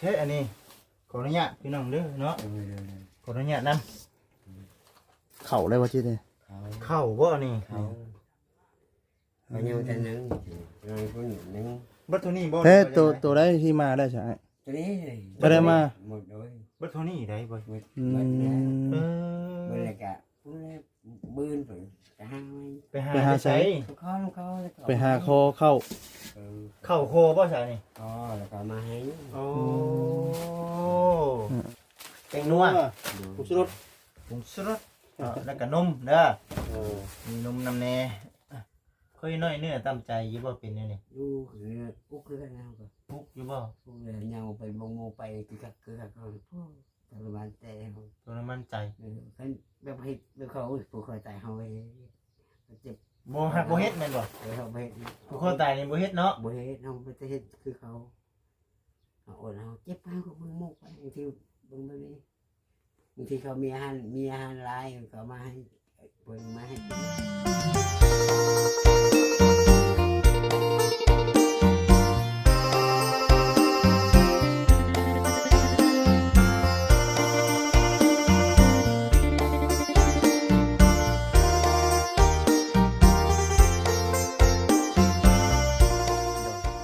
ເອີ ອັນນີ້ຂໍອະນຸຍາດພີ່ນ້ອງເດີເນາະ ໂດຍໆໆ ຂໍອະນຸຍາດນຳ. ເຂົ້າໄດ້ບໍ່ຈິດນີ້? ເຂົ້າ ເຂົ້າບໍ່ນີ້? ເຂົ້າ ມັນຍັງແຕ່ໜຶ່ງ ຍັງຜູ້ໜຶ່ງ ເບິດເທົ່ານີ້ບໍ່? ແທ້ ໂຕ ໂຕໃດທີ່ມາໄດ້ຊະອ້າຍ? ໂຕນີ້ ບໍ່ໄດ້ມາ ໝົດເລີຍ ເບິດເທົ່ານີ້ໄດ໋ບໍ່? ເບິດ ອືມ ເບິດແລ້ວ ເອີ ເບິດແລ້ວກະ ມື້ອື່ນເພິ່ນກະຫາໃໝ່ ໄປຫາ ໄປຫາໃສ? ໄປຂໍເຂົາ ໄປຫາຂໍເຂົ້າ ເອີ ເຂົ້າຂໍບໍ່ຊະນີ້? ຂໍແລ້ວກໍເອົາມາໃຫ້ ໂອ້ ອືມ ແປ້ງນົວ ໂດຍ ຜົງຊູລົດ ຜົງຊູລົດ ເນາະ ແລ້ວກໍນົມເດີ ເອີ ມີນົມນຳແດ່. ຂ້ອຍນ້ອຍເນື້ອຕາມໃຈຢູ່ບໍ່ ເປັນແນວນີ້? ຢູ່ ເອີ ອຸກຄືກັນນະ ອຸກຢູ່ບໍ່? ອຸກເລີຍ ຍ່າງອອກໄປເບິ່ງໝູ່ໄປຄືຄັກ ຄືຄັກ ໂອ້ ທໍລະມານແຕ່ ທໍລະມານໃຈ ເອີ ຄັນແບບເຮັດແບບເຂົາ ໂອ້ຍ ຜູກຄໍຕາຍເຮົາເຮັດ ເຈັບ ບໍ່ ຫາກບໍ່ເຮັດແມ່ນບໍ່? ເອີ ເຮົາບໍ່ເຮັດ ຜູກຄໍຕາຍນີ້ບໍ່ເຮັດເນາະ ບໍ່ເຮັດ ເຮົາໄປແຕ່ເຮັດຄືເຂົາ ເຮົາອົດ ເຮົາເຈັບ ເຮົາກໍເບິ່ງໝູ່ໄປ ບາງທີເບິ່ງແບບນີ້ ບາງທີເຂົາມີອາຫານ ມີອາຫານຫຼາຍ ເຂົາເອົາມາໃຫ້ ເພິ່ນມາໃຫ້ກິນ.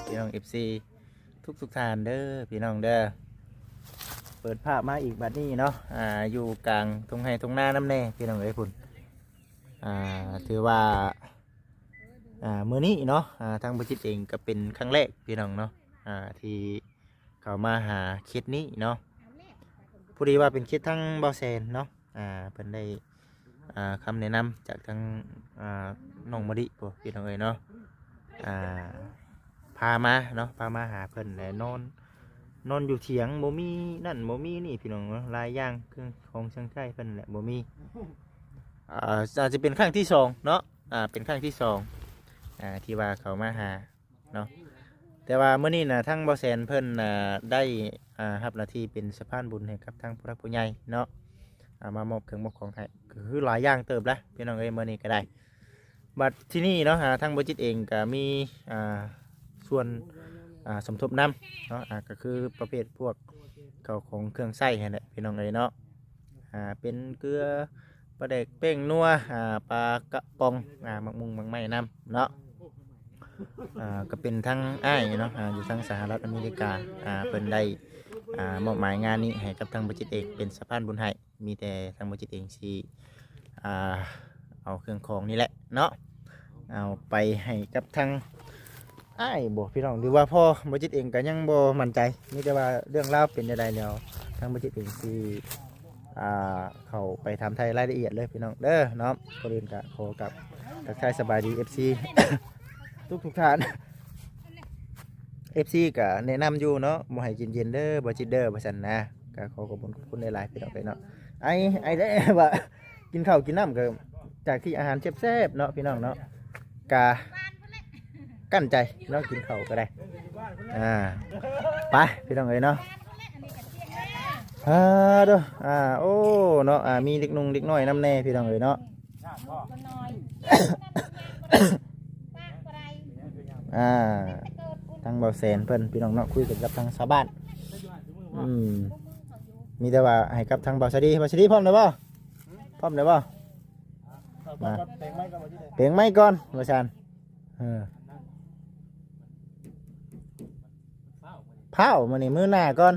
ພີ່ນ້ອງ ເອັຟຊີ ທຸກໆທ່ານເດີພີ່ນ້ອງເດີ ເປີດພາບມາອີກບັດນີ້ເນາະ ອ່າ ຢູ່ກາງທົ່ງໄຮ່ທົ່ງນານຳແດ່ພີ່ນ້ອງເອີຍ ພຸ້ນ ອ່າ ຖືວ່າ ອ່າ ມື້ນີ້ເນາະ ອ່າ ທາງບໍ່ຈິດເອງກໍເປັນຄັ້ງແລກພີ່ນ້ອງເນາະ ອ່າ ທີ່ເຂົ້າມາຫາເຂດນີ້ເນາະ ພໍດີວ່າເປັນເຂດທາງບ່າວແສນເນາະ ອ່າ ເພິ່ນໄດ້ ອ່າ ຄຳແນະນຳຈາກທາງ ອ່າ ນ້ອງມະລິພຸ້ນພີ່ນ້ອງເອີຍເນາະ ອ່າ ພາມາເນາະ ພາມາຫາເພິ່ນ ແລະ ນອນ ນອນຢູ່ຖຽງ ບໍ່ມີນັ້ນບໍ່ມີນີ້ພີ່ນ້ອງເນາະ ຫຼາຍຢ່າງ ເຄື່ອງຂອງເຄື່ອງໃຊ້ເພິ່ນແຫຼະບໍ່ມີ ອ່າ ອາດຈະເປັນຄັ້ງທີສອງເນາະ ອ່າ ເປັນຄັ້ງທີສອງ ອ່າ ທີ່ວ່າເຂົ້າມາຫາ ເນາະ ແຕ່ວ່າມື້ນີ້ນະ ທາງບ່າວແສນເພິ່ນນະ ໄດ້ ອ່າ ຮັບໜ້າທີ່ເປັນສະພານບຸນໃຫ້ກັບທາງຜູ້ຫຼັກຜູ້ໃຫຍ່ເນາະ ອ່າ ມາມອບເຄື່ອງມອບຂອງໃຫ້ ກໍຄືຫຼາຍຢ່າງເຕີບລະພີ່ນ້ອງເອີຍ ມື້ນີ້ກໍໄດ້ ບັດທີນີ້ເນາະ ອ່າ ທາງບໍ່ຈິດເອງກໍມີ ອ່າ ສ່ວນ ອ່າ ສົມທົບນຳເນາະ ອ່າ ກໍຄືປະເພດພວກເຂົ້າຂອງເຄື່ອງໃຊ້ຫັ້ນແຫຼະພີ່ນ້ອງເອີຍເນາະ ອ່າ ເປັນເກືອ ປາແດກ ແປ້ງນົວ ອ່າ ປາກະປ໋ອງ ອ່າ ໝາກມຸງໝາກໄມ້ນຳເນາະ ອ່າ ກໍເປັນທາງອ້າຍເນາະ ອ່າ ຢູ່ທາງສະຫະລັດອາເມລິກາ ອ່າ ເພິ່ນໄດ້ ອ່າ ມອບໝາຍງານນີ້ໃຫ້ກັບທາງບໍ່ຈິດເອງເປັນສະພານບຸນໃຫ້ ມີແຕ່ທາງບໍ່ຈິດເອງຊິ ອ່າ ເອົາເຄື່ອງຂອງນີ້ແຫຼະເນາະ ເອົາໄປໃຫ້ກັບທາງອ້າຍບໍພີ່ນ້ອງ ຫຼືວ່າພໍ່ ບໍ່ຈິດເອງກໍຍັງບໍ່ໝັ້ນໃຈ ມີແຕ່ວ່າເລື່ອງລາວເປັນຈັ່ງໃດແລ້ວ ທາງບໍ່ຈິດເອງຊິ ອ່າ ເຂົ້າໄປຖາມໄຖ່ລາຍລະອຽດເລີຍພີ່ນ້ອງເດີເນາະ ກ່ອນອື່ນກໍຂໍກັບທັກທາຍສະບາຍດີເອັຟຊີ ທຸກໆທ່ານ ເອັຟຊີກໍແນະນຳຢູ່ເນາະ ບໍ່ໃຫ້ກິນເຢັນເດີ ບໍ່ຈິດເດີ ວ່າຊັ້ນນະ ກໍຂໍຂອບຄຸນຂອບຄຸນຫຼາຍໆ ພີ່ນ້ອງເອີຍເນາະ ໄອ້ ໄອ້ເດ້ວ່າ ກິນເຂົ້າກິນນ້ຳກໍຈາກທີ່ອາຫານແຊບໆເນາະ ພີ່ນ້ອງເນາະ ກະກັ້ນໃຈເນາະ ກິນເຂົ້າກໍໄດ້ ອ່າ ໄປພີ່ນ້ອງເອີຍເນາະ ອ່າ ເດີ ອ່າ ໂອ້ ເນາະ ອ່າ ມີເດັກໜຸ່ມເດັກນ້ອຍນຳແດ່ພີ່ນ້ອງເອີຍເນາະ ອ່າ ທາງບ່າວແສນເພິ່ນພີ່ນ້ອງເນາະ ຄຸຍກັນກັບທາງຊາວບ້ານ ອືມ ມີແຕ່ວ່າໃຫ້ກັບທາງບ່າວສາລີ ບ່າວສາລີພ້ອມແລ້ວບໍ່? ພ້ອມແລ້ວບໍ່? ມາ ເປັງໄມ້ກ່ອນ ເປັງໄມ້ກ່ອນວ່າຊັ້ນ ເອີ ພ້າວ ມື້ນີ້ມື້ໜ້າກ່ອນ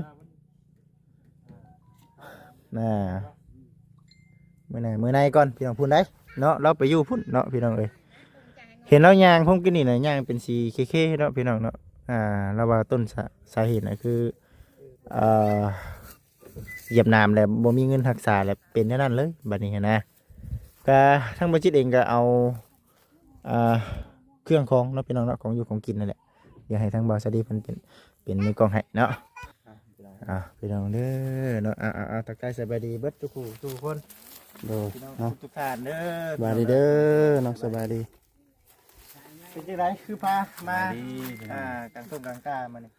ນະ ມື້ໜ້າມື້ໃນກ່ອນ ພີ່ນ້ອງ ພຸ້ນໃດເນາະ ລາວໄປຢູ່ພຸ້ນເນາະ ພີ່ນ້ອງເອີຍ ເຫັນລາວຍ່າງພົມກິນນີ້ນະ ຍ່າງເປັນສີເຄໆເນາະ ພີ່ນ້ອງເນາະ ອ່າ ລາວວ່າຕົ້ນສາ ສາເຫດນະຄື ເອີ ຢຽບໜາມແລ້ວບໍ່ມີເງິນຮັກສາ ແລ້ວເປັນແນວນັ້ນເລີຍ ບັດນີ້ຫັ້ນນະ ກະທາງບໍ່ຈິດເອງກະເອົາ ອ່າ ເຄື່ອງຂອງເນາະ ພີ່ນ້ອງເນາະ ຂອງຢູ່ຂອງກິນນັ້ນແຫຼະ ດຽວໃຫ້ທາງບ່າວສາລີເພິ່ນເປັນ ເປັນມືກ້ອງໃຫ້ເນາະ ອ່າ ພີ່ນ້ອງເດີເນາະ ອ່າ ອ່າ ອ່າ ທັກທາຍສະບາຍດີເບິດທຸກຜູ້ທຸກຄົນ ໂດຍ ພີ່ນ້ອງ ເນາະ ທຸກໆທ່ານເດີ ສະບາຍດີເດີເນາະ ສະບາຍດີ ເປັນຈັ່ງໃດຄືພາມາ ສະບາຍດີພີ່ນ້ອງ ອ່າ ກາງທົ່ງກາງທ່າມື້ນີ້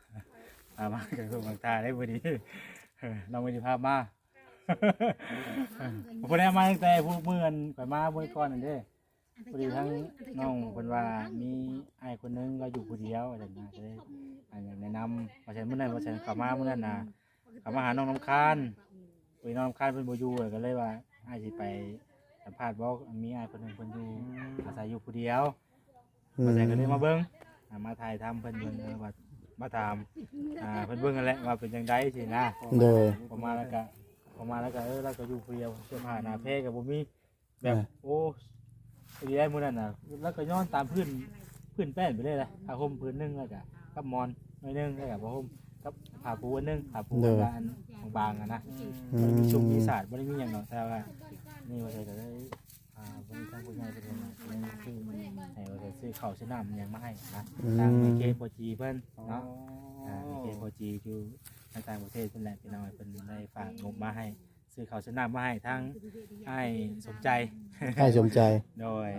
ພາມາກາງທົ່ງກາງທ່າໄດ້ ມື້ນີ້ ເອີ ນ້ອງບໍ່ໄດ້ພາມາ ບໍ່ໄດ້ມາຕັ້ງແຕ່ຜູ້ ມື້ອັນຂ້ອຍມາມື້ກ່ອນນັ້ນເດ້ ພໍດີທາງນ້ອງເພິ່ນວ່າມີອ້າຍຄົນໜຶ່ງລາວຢູ່ຜູ້ດຽວ ວ່າຊັ້ນນະ ກໍເລີຍ ຢາກແນະນຳ ວ່າຊັ້ນ ມື້ນັ້ນ ວ່າຊັ້ນ ເຂົ້າມາມື້ນັ້ນນະ ເຂົ້າມາຫານ້ອງນ້ຳຄານ ໂອ້ຍ ນ້ອງນ້ຳຄານເພິ່ນບໍ່ຢູ່ ກໍເລີຍວ່າ ອ້າຍຊິໄປສຳພາດບໍ່ ມີອ້າຍຄົນໜຶ່ງເພິ່ນຢູ່ ອືມ ອາໄສຢູ່ຜູ້ດຽວ ອືມ ວ່າຊັ້ນ ກໍເລີຍມາເບິ່ງ ອ່າ ມາຖ່າຍທຳເພິ່ນເບິ່ງ ວ່າມາຖາມ ອ່າ ເພິ່ນເບິ່ງຫັ້ນແຫຼະວ່າເປັນຈັ່ງໃດຊີ້ນະ ໂດຍ ເຂົ້າມາແລ້ວກໍ ເຂົ້າມາແລ້ວກໍ ເອີ ລາວກໍຢູ່ຜູ້ດຽວ ເສື້ອຜ້າໜ້າແພກໍບໍ່ມີ ແບບ ອ່າ ໂອ້ ອີ່ຫຼີໄດ໋ມື້ນັ້ນນະ ລາວກໍນອນຕາມພື້ນ ພື້ນແປ້ນໄປເລີຍນະ ຜ້າຫົ່ມພື້ນໜຶ່ງ ແລ້ວກໍກັບໝອນໜ້ອຍໜຶ່ງ ແລ້ວກໍຜ້າຫົ່ມກັບຜ້າປູອັນໜຶ່ງ ຜ້າປູ ໂດຍ ອັນບາງໆ ຫັ້ນນະ ອືມ ບໍ່ໄດ້ມີຊຸກມີສາດ ບໍ່ໄດ້ມີຫຍັງດອກ ແຕ່ວ່ານີ້ວ່າໄດ້ກໍໄດ້ ອ່າ ບໍ່ມີທາງຜູ້ໃຫຍ່ເພິ່ນເພິ່ນຊື້ໃຫ້ ວ່າຈະຊື້ເຂົ້າຊື້ນ້ຳຫຍັງມາໃຫ້ນະ ອືມ ທາງແມ່ເຄພໍ່ຈີເພິ່ນເນາະ ອໍ ອ່າ ແມ່ເຄພໍ່ຈີຢູ່ໃນຕ່າງປະເທດເພິ່ນແຫຼະ ພີ່ນ້ອງ ເພິ່ນໄດ້ຝາກງົບມາໃຫ້ ຊື້ເຂົ້າຊື້ນ້ຳມາໃຫ້ທາງອ້າຍສົມໃຈ ອ້າຍສົມໃຈ ໂດຍ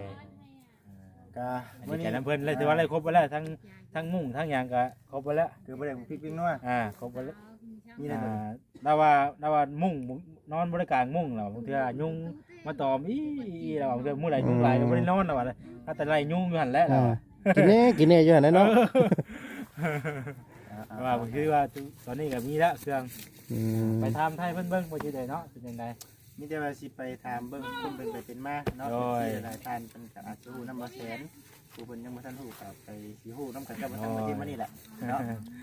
ອ່າ ກໍດີໃຈນຳເພິ່ນ ແລ້ວຖືວ່າໄດ້ຄົບເບິດແລ້ວ ທັງ ທັງມຸ້ງທັງຫຍັງກໍຄົບເບິດແລ້ວ ຄືບໍ່ໄດ້ພິກພິກນົວ ອ່າ ຄົບເບິດແລ້ວ ມີແລ້ວ ອ່າ ລາວວ່າ ລາວວ່າມຸ້ງ ນອນບໍ່ໄດ້ກາງມຸ້ງແລ້ວ ບາງເທື່ອຍຸງມາຕອມ ອີ່ ລາວວ່າບາງເທື່ອມື້ໃດຍຸງຫຼາຍກໍບໍ່ໄດ້ນອນ ລາວວ່າ ອືມ ຫາແຕ່ໄລ່ຍຸງຢູ່ຫັ້ນແຫຼະ ອ່າ ລາວວ່າ ກິນແດ່ ກິນແດ່ຢູ່ຫັ້ນແຫຼະເນາະ ເອີ ອ່າ ວ່າຄືວ່າຕອນນີ້ກໍມີແລ້ວເຄື່ອງ ອືມ ໄປຖາມໄທເພິ່ນເບິ່ງວ່າຊິໄດ້ເນາະ ເປັນຈັ່ງໃດ ມີແຕ່ວ່າຊິໄປຖາມເບິ່ງຄົນເປັນໄປເປັນມາເນາະ ໂດຍ ເອັຟຊີຫຼາຍໆທ່ານເພິ່ນກໍອາດຈະຮູ້ນຳບໍ່ແສນ ຜູ້ເພິ່ນຍັງບໍ່ທັນຮູ້ກໍໄປຊິຮູ້ນຳກັນກັບບໍ່ທັນມາເຮັດມານີ້ແຫຼະເນາະ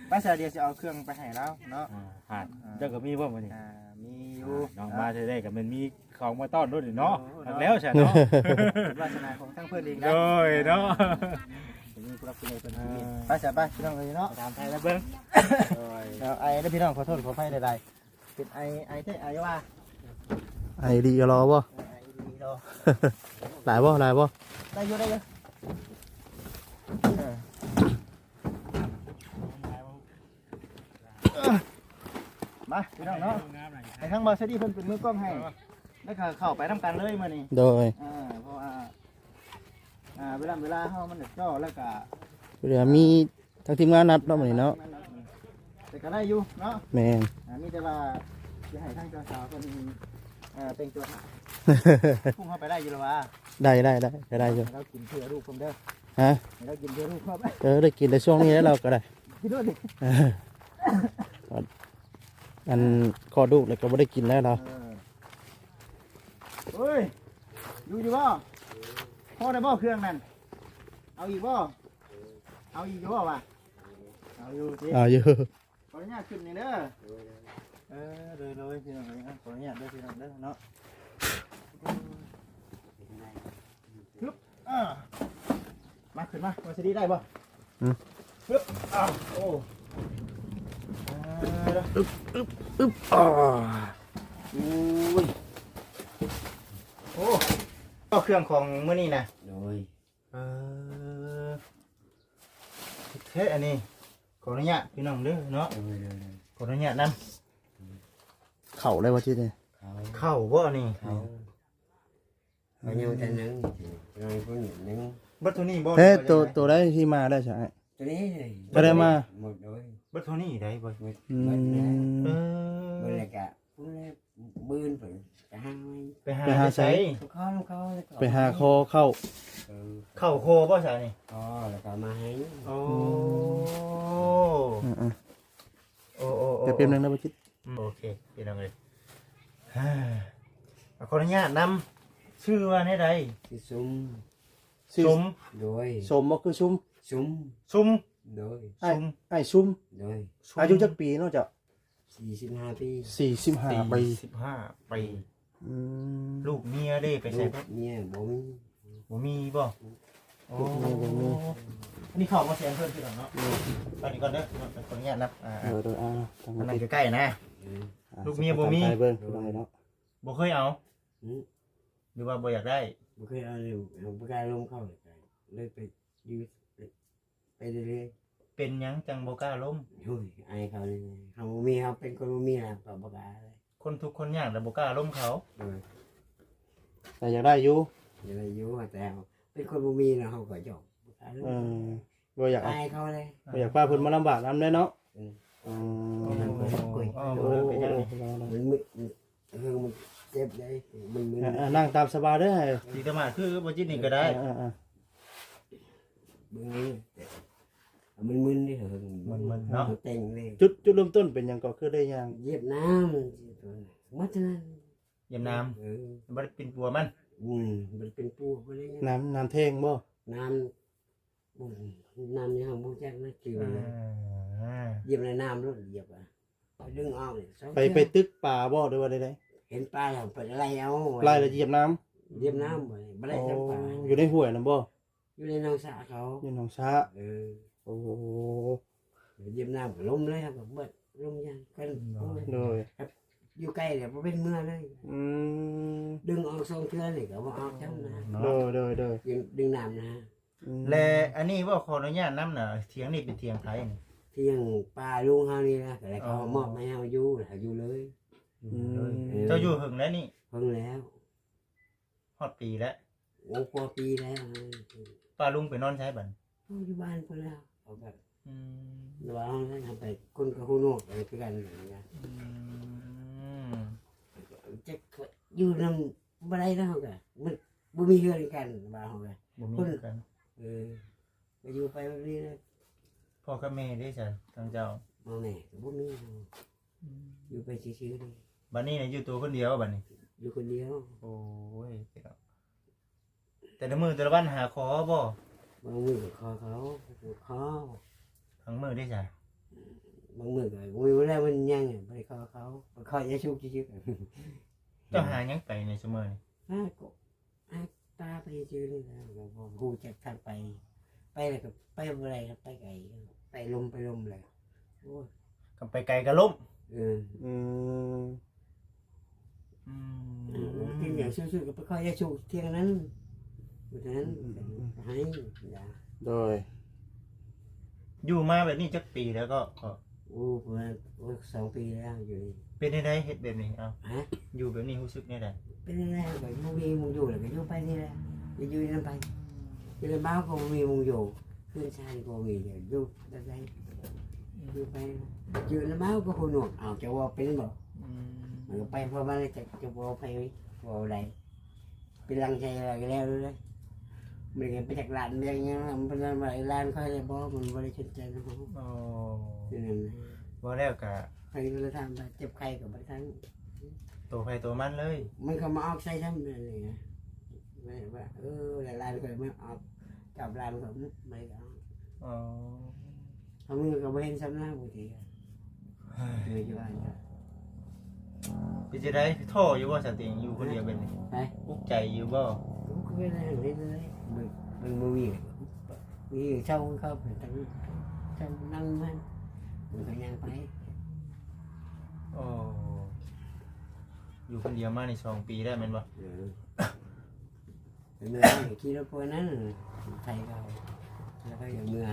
ໄປຊະ ດຽວຊິເອົາເຄື່ອງໄປໃຫ້ລາວເນາະ ອ່າ ຫາ ອ່າ ເຈົ້າກໍມີບໍ່ມື້ນີ້ ອ່າ ມີຢູ່ ອ່າ ນ້ອງມາເທື່ອໃດກໍແມ່ນມີ ເຂົ້າມາຕ້ອນໂລດເນາະ ໂອ້ ຄັກແລ້ວຊະເນາະ ເນາະ ເປັນວາສະໜາຂອງທາງເພິ່ນເອງນະ ໂດຍເນາະ ເອີ ມີຜູ້ຮັກຜູ້ໃຫຍ່ເພິ່ນ ເອີ ໄປຊະ ໄປພີ່ນ້ອງເອີຍເນາະ ໄປຖາມໄທແລ້ວເບິ່ງ ໂດຍ ເອົາ ໄອເດີພີ່ນ້ອງ ຂໍໂທດຂໍອະໄພຫຼາຍໆ ເປັນໄອ ໄອແທ້ ໄອວ່າ ໄອດີລໍບໍ່ ເອີ ໄອດີລໍ ຫຼາຍບໍ່ ຫຼາຍບໍ່ ໄດ້ຢູ່ ໄດ້ຢູ່ ເອີ ມາພີ່ນ້ອງເນາະ ໃຫ້ທາງບ່າວເຊດີເພິ່ນເປັນມືກ້ອງໃຫ້ ແລ້ວກໍເຂົ້າໄປນຳກັນເລີຍມື້ນີ້ ໂດຍ ເອີ ເພາະວ່າ ອ່າ ເວລາ ເວລາເຮົາມັນຈະຈໍ້ ແລ້ວກໍ ເວລາມີທາງທີມງານນັດເນາະມື້ນີ້ເນາະ ແຕ່ກໍໄດ້ຢູ່ເນາະ ແມ່ນ ອ່າ ມີແຕ່ວ່າຊິໃຫ້ທາງເຈົ້າສາວເພິ່ນ ເອີ ແຕ່ງຕົວຖ່າຍ ພວກເຮົາໄປໄດ້ຢູ່ລະຫວາ ໄດ້ ໄດ້ ໄດ້ ໄດ້ຢູ່ ໃຫ້ລາວກິນເພື່ອລູກເພິ່ນເດີ ຮະ ໃຫ້ລາວກິນເພື່ອລູກເພິ່ນ ເອີ ໄດ້ກິນແຕ່ຊ່ວງນີ້ແຫຼະ ລາວກໍໄດ້ ກິນໂລດ ອັນຄອດລູກແລ້ວກໍບໍ່ໄດ້ກິນແລ້ວລາວ ເອີ ໂອ້ຍ ຢູ່ຢູ່ບໍ່ ພໍໄດ້ບໍ່ເຄື່ອງນັ້ນ ເອົາອີກບໍ່ ເອົາອີກຢູ່ບໍ່ວະ ເອົາຢູ່ຕິ ເອົາຢູ່ ຂໍອະນຸຍາດຂຶ້ນນີ້ເດີ ເອີ ໂດຍ ໂດຍ ພີ່ນ້ອງເອີຍ ຂໍອະນຸຍາດເດີ ພີ່ນ້ອງເດີເນາະ ຮຶບ ອ່າ ມາ ຂຶ້ນມາ ວ່າຊິໄດ້ບໍ່ ອືມ ຮຶບ ອ້າວ ໂອ້ ອຶບ ອຶບ ອືມ ໂອ້ຍ ໂອ້ ເອົາເຄື່ອງຂອງມື້ນີ້ນະ ໂດຍ ເອີ ແທ້ອັນນີ້ ຂໍອະນຸຍາດພີ່ນ້ອງເດີເນາະ ໂດຍ ໂດຍ ໂດຍ ຂໍອະນຸຍາດນຳ ເຂົ້າໄດ້ບໍ່ຈິດນີ້ ເຂົ້າ ເຂົ້າບໍ່ນີ້ ເຂົ້າ ອືມ ກໍຍັງແຕ່ໜຶ່ງ ຍັງຜູ້ໜຶ່ງ ເບິດເທົ່ານີ້ບໍ່ ແທ້ ໂຕ ໂຕໃດທີ່ມາໄດ້ຊະ ໂຕນີ້ເລີຍ ບໍ່ໄດ້ມາ ໝົດເລີຍ ເບິດເທົ່ານີ້ໄດ້ບໍ່ ໝົດ ອືມ ເບິດແລ້ວ ເອີ ເບິດແລ້ວກະ ພຸ້ນແຫຼະ ບືນເພິ່ນໄປຫາໄວ້ ໄປຫາ ໄປຫາໃສ ໄປຫາ ຂໍເຂົ້າ ໄປຫາຂໍເຂົ້າ ເອີ ເຂົ້າຂໍບໍ່ຊະນີ້ ອໍ ແລ້ວກໍມາໃຫ້ ໂອ້ ອືມ ອືມ ໂອ້ ໂອ້ ໂອ້ ແປັບໜຶ່ງນະ ບໍ່ຈິດ ອືມ ໂອເຄ ພີ່ນ້ອງເອີຍ ຂໍອະນຸຍາດນຳ ຊື່ວ່າແນວໃດ ຊື່ຊຸມ ຊຸມ ໂດຍ ສົມບໍ່ຄືຊຸມ ຊຸມ ຊຸມ ໂດຍ ອ້າຍ ຊຸມ ອ້າຍຊຸມ ໂດຍ ອາຍຸຈັກປີເນາະເຈົ້າ ສີ່ສິບຫ້າປີ ສີ່ສິບຫ້າປີ ສີ່ສິບຫ້າປີ ອືມ ລູກເມຍເດ້ ໄປໃສ ລູກເມຍບໍ່ມີ ບໍ່ມີບໍ່ ອືມ ໂອ້ ລູກເມຍບໍ່ມີ ອັນນີ້ເຂົ້າມາແຊງເພິ່ນຄືກັນເນາະ ໂດຍ ໄປນີ້ກ່ອນເດີ ໄປຂໍອະນຸຍາດນຳ ອ່າ ໂດຍ ໂດຍ ອ່າ ທາງນີ້ໃກ້ໆນະ ເອີ ອ່າ ລູກເມຍບໍ່ມີ ໄປເບິ່ງພີ່ນ້ອງເອີຍເນາະ ບໍ່ເຄີຍເອົາ ອືມ ຫຼືວ່າບໍ່ຢາກໄດ້ ບໍ່ເຄີຍເອົາ ບໍ່ກ້າລົມເຂົາ ເລີຍໄປຢູ່ ໄປເລື້ອຍໆ ເປັນຫຍັງຈັ່ງບໍ່ກ້າລົມ ໂອ້ຍ ອາຍເຂົາ ເຮົາບໍ່ມີ ເຮົາເປັນຄົນບໍ່ມີ ເຮົາກໍບໍ່ກ້າ ຄົນທຸກຄົນຍາກແລ້ວບໍ່ກ້າລົມເຂົາ ໂດຍ ແຕ່ຢາກໄດ້ຢູ່ ຢາກໄດ້ຢູ່ ແຕ່ເປັນຄົນບໍ່ມີແລ້ວ ເຮົາກໍຢອກບໍ່ກ້າລົມ ເອີ ບໍ່ຢາກ ອາຍເຂົາເລີຍ ບໍ່ຢາກພາເພິ່ນມາລຳບາກນຳເດ້ເນາະ ເອີ ອືມ ໂອ້ ມັນມຶນ ເອີ ມັນເຈັບເດ້ ມັນມຶນ ອ່າ ອ່າ ນັ່ງຕາມສະບາຍເດີ ຊິສະມາດຄືບໍ່ຈິດນີ້ກໍໄດ້ ອ່າ ອ່າ ອ່າ ເບິ່ງນີ້ ມັນມຶນເດ້ ເອີ ມັນມຶນ ເນາະ ເອີ ແຕ່ງເລີຍ. ຈຸດ ຈຸດເລີ່ມຕົ້ນເປັນຫຍັງກໍຄືໄດ້ຍ່າງ? ຢຽບນ້ຳ ໝົດເທົ່ານັ້ນ. ຢຽບນ້ຳ ເອີ ບໍ່ໄດ້ປິ່ນປົວມັນ. ອືມ ບໍ່ໄດ້ປິ່ນປົວ ບໍ່ໄດ້ຫຍັງ. ນ້ຳ ນ້ຳແທງບໍ່? ນ້ຳ ໂອ້ຍ ນ້ຳຍັງບໍ່ຮູ້ຈັກນະ ຈື່ ອ່າ ຢຽບໃນນ້ຳໂລດ ຢຽບ ດຶງອອກນີ້ ໄປ ໄປຕຶກປາບໍ່ ຫຼືວ່າໃດໆ? ເຫັນປາແລ້ວໄປໄລ່ເອົາ ໄລ່ແລ້ວຢຽບນ້ຳ. ຢຽບນ້ຳ ບໍ່ໄດ້ ບໍ່ໄດ້ຈັບປາ. ອໍ ຢູ່ໃນຫ້ວຍນັ້ນບໍ່? ຢູ່ໃນໜອງສະເຂົາ. ຢູ່ໜອງສະ ເອີ ໂອ້ ຢຽບນ້ຳກໍລົ້ມເລີຍ ເຮົາກໍເບິດ ລົ້ມຢ່າງກັນ. ໂດຍ ໂດຍ ຢູ່ໃກ້ແລ້ວບໍ່ເປັນເມືອເລີຍ. ອືມ ດຶງອອກສອງເທື່ອນີ້ກໍບໍ່ອອກຊ້ຳນະ. ໂດຍ ໂດຍ ໂດຍ ດຶງ ດຶງນ້ຳນະ. ອືມ ແລະ ອັນນີ້ບໍ່ ຂໍອະນຸຍາດນຳນະ ຖຽງນີ້ເປັນຖຽງໃຜນີ້? ຖຽງປ້າລຸງເຮົານີ້ນະ ແລ້ວເຂົາ ອໍ ມອບໃຫ້ເຮົາຢູ່ ເຮົາຢູ່ເລີຍ. ອືມ ເອີ ເຈົ້າຢູ່ເຖິງແລ້ວນີ້? ເຖິງແລ້ວ. ຮອດປີແລ້ວ? ໂອ້ ກວ່າປີແລ້ວ. ປ້າລຸງໄປນອນໃສບັດ? ເຂົາຢູ່ບ້ານພຸ້ນແລ້ວ ເຂົາກໍ ອືມ ວ່າເຮົາໄປ ຄົນກໍຫູໜວກຄືກັນ. ອືມ ຈັກຢູ່ນຳບໍ່ໄດ້ເນາະ ເຮົາກໍມັນບໍ່ມີເຮືອນກັນ ວ່າເຮົາກໍ ບໍ່ມີເຮືອນກັນ. ເອີ ກໍຢູ່ໄປແບບນີ້ແຫຼະ. ພໍ່ກັບແມ່ເດ້ຊະ ທາງເຈົ້າ? ພໍ່ແມ່ກໍບໍ່ມີ. ອືມ ຢູ່ໄປຊື່ໆເດ້. ບັດນີ້ນະ ຢູ່ໂຕຄົນດຽວບັດນີ້? ຢູ່ຄົນດຽວ. ໂອ້ຍ ແຕ່ລະມື້ແຕ່ລະວັນຫາຂໍບໍ່? ບາງມື້ກໍຂໍເຂົາ ຂໍ. ບາງມື້ເດ້ຊະ? ບາງມື້ກໍ ໂອ້ຍ ບໍ່ໄດ້ ມັນຍັງ ບໍ່ໄດ້ຂໍເຂົາ ໄປຂໍຢາສູບຊື່ໆ. ເຈົ້າຫາຫຍັງໄປໃນຊຸມື້ນີ້? ຫາກໍ ຫາປາໄປຊື່ໆນີ້ແຫຼະ ບໍ່ຮູ້ຈັກທາງໄປ. ໄປແລ້ວກໍໄປບໍ່ໄດ້ ໄປໄກ ໄປລົມ ໄປລົມແລ້ວ. ໂອ້ຍ ຄັນໄປໄກກໍລົ້ມ. ເອີ ອືມ ອືມ ເປັນຫຍັງສຸດໆກໍໄປຂໍຢາສູບທຽງນັ້ນ ຜູ້ນັ້ນ ອືມ ໃຫ້ຢາ. ໂດຍ ຢູ່ມາແບບນີ້ຈັກປີແລ້ວກໍ? ໂອ້ ປະມານ ໂອ້ ສອງປີແລ້ວຢູ່ນີ້. ເປັນແນວໃດເຮັດແບບນີ້? ເອົ້າ ຮະ? ຢູ່ແບບນີ້ຮູ້ສຶກແນວໃດ? ເປັນແນວໃດກໍບໍ່ມີໝ່ອງຢູ່ ແລ້ວກໍຢູ່ໄປນີ້ແຫຼະ ໄປຢູ່ນຳໃຜ? ຢູ່ນຳເຮົາກໍບໍ່ມີໝ່ອງຢູ່ ເຮືອນຊານກໍບໍ່ມີ ຢູ່ແບບໃດ? ຢູ່ໄປ ຢູ່ນຳເຮົາກໍຫູໜວກ. ເອົາ ເຈົ້າເວົ້າເປັນບໍ່? ອືມ ມັນກໍໄປພວກມັນ ແລ້ວຈະ ຈະເວົ້າໃຜ ເວົ້າໃດ? ເປັນຫຼັງໃຫຍ່ແລ້ວເລີຍ. ມັນກໍໄປຈັກຫຼານແມ່ນຫຍັງ ມັນເປັນຫຼານຂ້ອຍແລ້ວບໍ່ ມັນບໍ່ໄດ້ສົນໃຈນຳເຮົາ. ອໍ ເປັນຫຍັງ ເວົ້າແລ້ວກະ ໃຜກໍຖາມວ່າເຈັບໄຂ້ກໍບໍ່ໄດ້ຖາມ ໂຕໃຜໂຕມັນເລີຍ. ມັນກໍມາອອກໃສ່ຊ້ຳນັ້ນເລີຍ ແບບວ່າ ເອີ ຫຼານຂ້ອຍມາອອກ ຈັບຫຼານຂ້ອຍໄປອອກ. ອໍ ເຮົາມືກໍບໍ່ເຫັນຊ້ຳໜ້າບາງທີ. ເອີ ເປັນຈັ່ງໃດ ທໍ້ຢູ່ບໍ່ ສາວຕິງ ຢູ່ຄົນດຽວແບບນີ້? ຮະ? ອຸກໃຈຢູ່ບໍ່? ອຸກເລີຍ ເບິ່ງ ເບິ່ງບໍ່ມີ ມີເຊົ່າເຂົາໄປຕັ້ງ ເຊົ່ານັ່ງມາ ເບິ່ງເຂົາຍ່າງໄປ. ໂອ້ ຢູ່ຄົນດຽວມານີ້ສອງປີແລ້ວແມ່ນບໍ່? ເອີ ເມື່ອຂີ່ລົດພວກນັ້ນ ໄທເຂົາ ແລ້ວກໍຍັງເມື່ອ.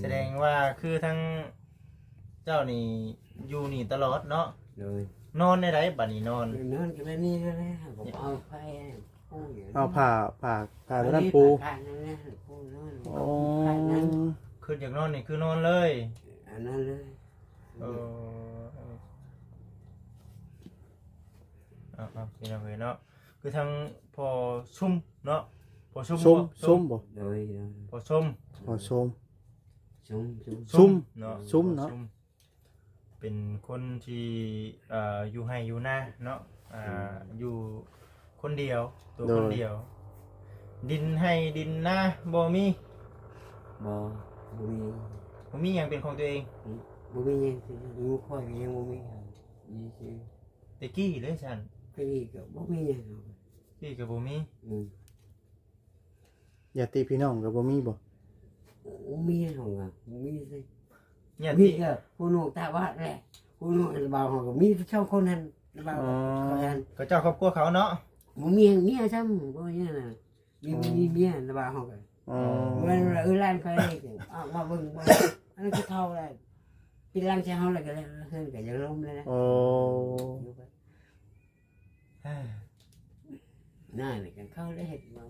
ສະແດງວ່າຄືທັງເຈົ້ານີ້ຢູ່ນີ້ຕະຫຼອດເນາະ? ໂດຍ. ນອນແນວໃດບັດນີ້ນອນ? ນອນກໍແບບນີ້ແຫຼະ ກໍເອົາໄຟປູຢູ່ ເອົາຜ້າ ຜ້າ ຜ້າຕົວນັ້ນປູ. ຜ້ານັ້ນແຫຼະປູນອນ. ອໍ ຜ້ານັ້ນ ຄືຢາກນອນນີ້ຄືນອນເລີຍ? ເອົານອນເລີຍ. ເອີ ເອົາໆ ພີ່ນ້ອງເອີຍເນາະ ຄືທາງພໍ່ຊຸມເນາະ ພໍ່ຊຸມ ຊຸມ ບໍ່? ຊຸມບໍ່? ໂດຍ ໂດຍ ພໍ່ຊຸມ ພໍ່ຊຸມ ຊຸມ ຊຸມ ຊຸມເນາະ ຊຸມເນາະ ພໍ່ຊຸມ ເປັນຄົນທີ່ ເອີ່ ຢູ່ໄຮ່ຢູ່ນາເນາະ ອ່າ ອືມ ຢູ່ຄົນດຽວ ໂຕ ໂດຍ ຄົນດຽວ ດິນໄຮ່ດິນນາບໍ່ມີ? ບໍ່ ບໍ່ມີ ບໍ່ມີຫຍັງເປັນຂອງຕົວເອງ? ອືມ ບໍ່ມີຫຍັງ ຢູ່ຂ້ອຍກໍຍັງບໍ່ມີ ມີຊື່ ແຕ່ກີ້ເດ້ຊັ້ນ ແຕ່ກີ້ກໍບໍ່ມີຫຍັງ ກີ້ກໍບໍ່ມີ. ອືມ ຍາດຕິພີ່ນ້ອງກໍບໍ່ມີບໍ່? ມີເຮົາກໍບໍ່ມີເລີຍ ຍາດຕິ ມີແຕ່ຜູ້ນ້ອງຕາບາດແຫຼະ ຜູ້ນ້ອງຕາບາດເຮົາກໍມີແຕ່ສອງຄົນຫັ້ນ ຕາບາດ ອໍ ຂ້ອຍຫັ້ນ ກໍເຈົ້າຄອບຄົວເຂົາເນາະ ບໍ່ມີເມຍຊ້ຳ ບໍ່ມີຫຍັງນະ. ມີ ອືມ ມີເມຍແລ້ວວ່າເຮົາກໍ ອໍ ເມື່ອ ເອີ ຫຼານຂ້ອຍນີ້ອອກມາເບິ່ງວ່າ ອັນນັ້ນຄືເຂົາແຫຼະ ປີຫຼັງຈາກເຮົາແລ້ວກໍແລ້ວ ເຮືອນກໍຢາກລົ້ມແລ້ວນະ. ອໍ ຢູ່ໄປ ໜ້ານີ້ກັນເຂົາໄດ້ເຮັດມາ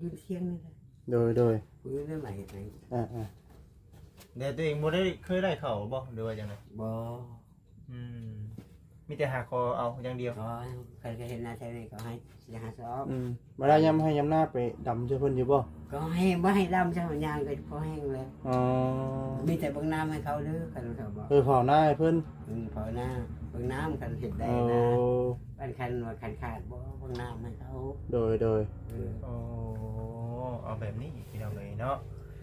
ຢູ່ທຽງນີ້ແຫຼະ. ໂດຍ ໂດຍ ຜູ້ອື່ນໄດ້ມາເຮັດໃຫ້. ອ່າໆ ແຕ່ຕົວເອງບໍ່ໄດ້ ເຄີຍໄດ້ເຂົ້າບໍ່ ຫຼືວ່າຈັ່ງໃດ? ບໍ່. ອືມ ມີແຕ່ຫາຂໍເອົາຢ່າງດຽວ. ຂໍ ຄັນກໍເຮັດນາໄທນີ້ກໍໃຫ້ສີ່ຫ້າສອບ. ອືມ ເວລາຍາມໄຮ່ຍາມນາໄປດຳຊ່ວຍເພິ່ນຢູ່ບໍ່? ກໍໃຫ້ ບໍ່ໃຫ້ດຳ ຊ່າງຍາງກໍພໍແຮງແລ້ວ. ອໍ ມີແຕ່ເບິ່ງນ້ຳໃຫ້ເຂົາເດີ ຄັນເຂົາບອກ ເອີ ເຝົ້ານາໃຫ້ເພິ່ນ ເອີ ເຝົ້ານາ ເບິ່ງນ້ຳ ຄັນເຮັດໄດ້ນະ ໂອ້ ອັນຄັນວ່າຄັນຂາດບໍ່ ເບິ່ງນ້ຳໃຫ້ເຂົາ ໂດຍ ໂດຍ ເອີ ໂອ້ ເອົາແບບນີ້ພີ່ນ້ອງເອີຍເນາະ